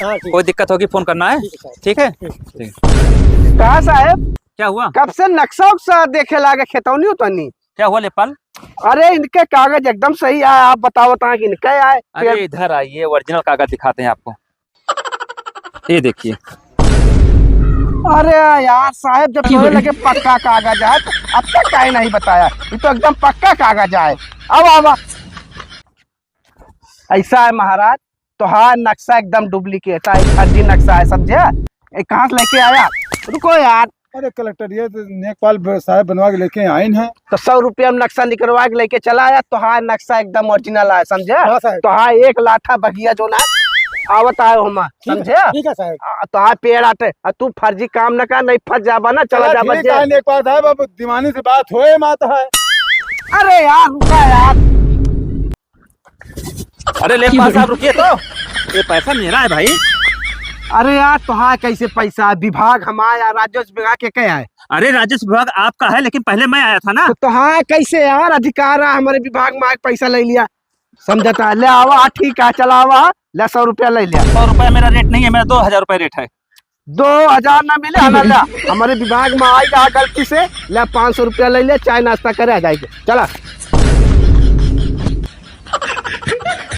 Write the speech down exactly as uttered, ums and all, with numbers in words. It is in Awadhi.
हाँ, ठीक। कोई दिक्कत होगी, फोन करना है। ठीक है, साहब। ठीक है? ठीक। ठीक। कहा साहब? क्या हुआ? कब से नक्शा उक्शा देखे लागे खेतौनी उतौनी? क्या हुआ लेपाल? अरे, इनके कागज एकदम सही आए, आप बताओ, बताएं कि इनके आए? अरे, पेड़ इधर आइए, ओरिजिनल कागज दिखाते हैं आपको। ये देखिए। अरे यार साहब, जब तोरे लगे पक्का कागज आए, तो अब तक काहे नहीं बताया? ये तो एकदम पक्का कागज आए। अब, अब ऐसा है महाराज, तोहार नक्शा एकदम डुप्लीकेट है, फर्जी नक्शा है, समझे? ये कहाँ से लेके आया? रुको यार। अरे कलेक्टर, ये तो नेकपाल ब-, साहब बनवा के लेके आइन है। तो सौ रुपया में नक्शा निकलवा के लेके चला आया, तोहार नक्शा एकदम ओरिजिनल है, समझे? हाँ साहब। तोहार एक लाठा बगिया जो ना आवत आयो हमा, ठीक है, समझे? ठीक है साहब। आ, तोहार पेड़ आटे, आ तू फर्जी काम न कर, नहीं फंस जाबा ना, चला चला जाबा ठीक जेल। है, नेकपाल साहब, अब दीवानी से बात होए मात है। अरे यार, रुका यार। अरे लेखपाल साहब, रुकिए तो, ये पैसा मेरा है भाई। अरे यार, तोहार कैसे पैसा? विभाग हमारा यार, राजस्व विभाग के क्या है? अरे राजस्व विभाग आपका है, लेकिन पहले मैं आया था ना। तो तोहार कैसे यार अधिकार है हमारे विभाग में आके पैसा ले लिया? समझता है, ले आवा, हाँ, ठीक है, चला आवा, ले सौ रुपया ले लिया। सौ रुपया मेरा रेट नहीं है, मेरा दो हजार रुपया रेट है। दो हजार ना मिले, हमें ला, हमारे विभाग में आएगा गलती से, ला पाँच सौ रुपया ले ले, चाय नाश्ता करे आ जाएंगे, चला।